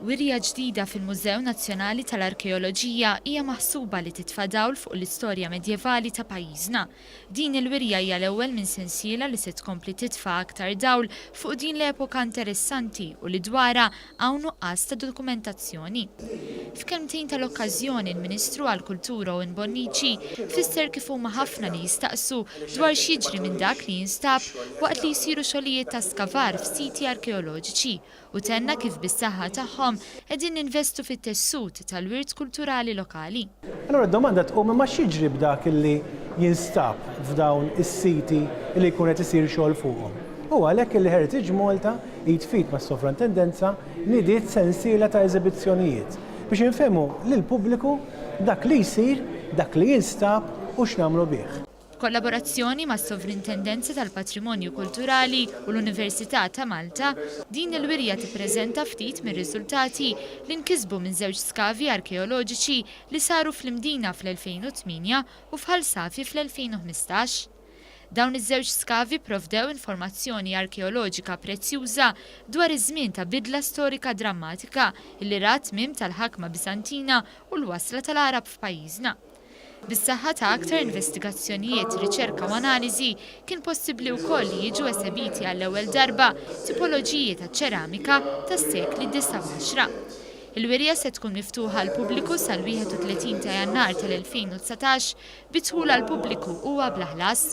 Wirja ġdida fil-Mużew Nazzjonali tal-Arkeoloġija hija maħsuba li titfa' dawl fuq l-istorja medjevali ta' pajjiżna. Din il-wirja hija l-ewwel minn sensiela li se tkompli titfa' aktar dawl fuq din l-epoka interessanti u li dwarha hawn nuqqas ta' dokumentazzjoni. F'kelmtejn tal-okkażjoni l-Ministru għall-Kultura Owen Bonnici fisser kif huma ħafna li jistaqsu dwar x'jiġri minn dak li jinstab waqt li jsiru xogħlijiet ta' skavar f'siti arkeoloġiċi u tenna kif bis-saħħa tagħhom qegħdin ninvestu fit-tessut tal-wirt kulturali lokali. Allura d-domanda tqum imma x'jiġri b'dak li jinstab f'dawn is-siti li jkun qed isir xogħol fuqhom? Hu għalhekk li Heritage Malta, id f'id mas-Sovrantendenza, nidiet sensiela ta' eżibizzjonijiet biex infehmu lill-pubbliku dak li jsir, dak li jinstab u x'nagħmlu bih. B'kollaborazzjoni mas-Sovrintendenza tal-Patrimonju Kulturali u l-Università ta' Malta, din il-wirja tippreżenta ftit mir-riżultati li nkisbu minn żewġ skavi arkeoloġiċi li saru fl-Imdina fl-2008 u f'Ħal Safi fl-2015. Dawn iż-żewġ skavi pprovdew informazzjoni arkeoloġika prezzjuża dwar iż-żmien ta' bidla storika drammatika li ra t-tmiem tal-ħakma Biżantina u l-wasla tal-Għarab f'pajjiżna. Bis-saħħa ta' aktar investigazzjonijiet, riċerka u analiżi, kien possibbli wkoll li jiġu esebiti għall-ewwel darba tipoloġiji ta' ċeramika tas-sekli disgħa u għaxra. Il-wirja se tkun miftuħa għall-pubbliku sal-31 ta' Jannar tal-2019 bi dħul għall-pubbliku huwa bla ħlas.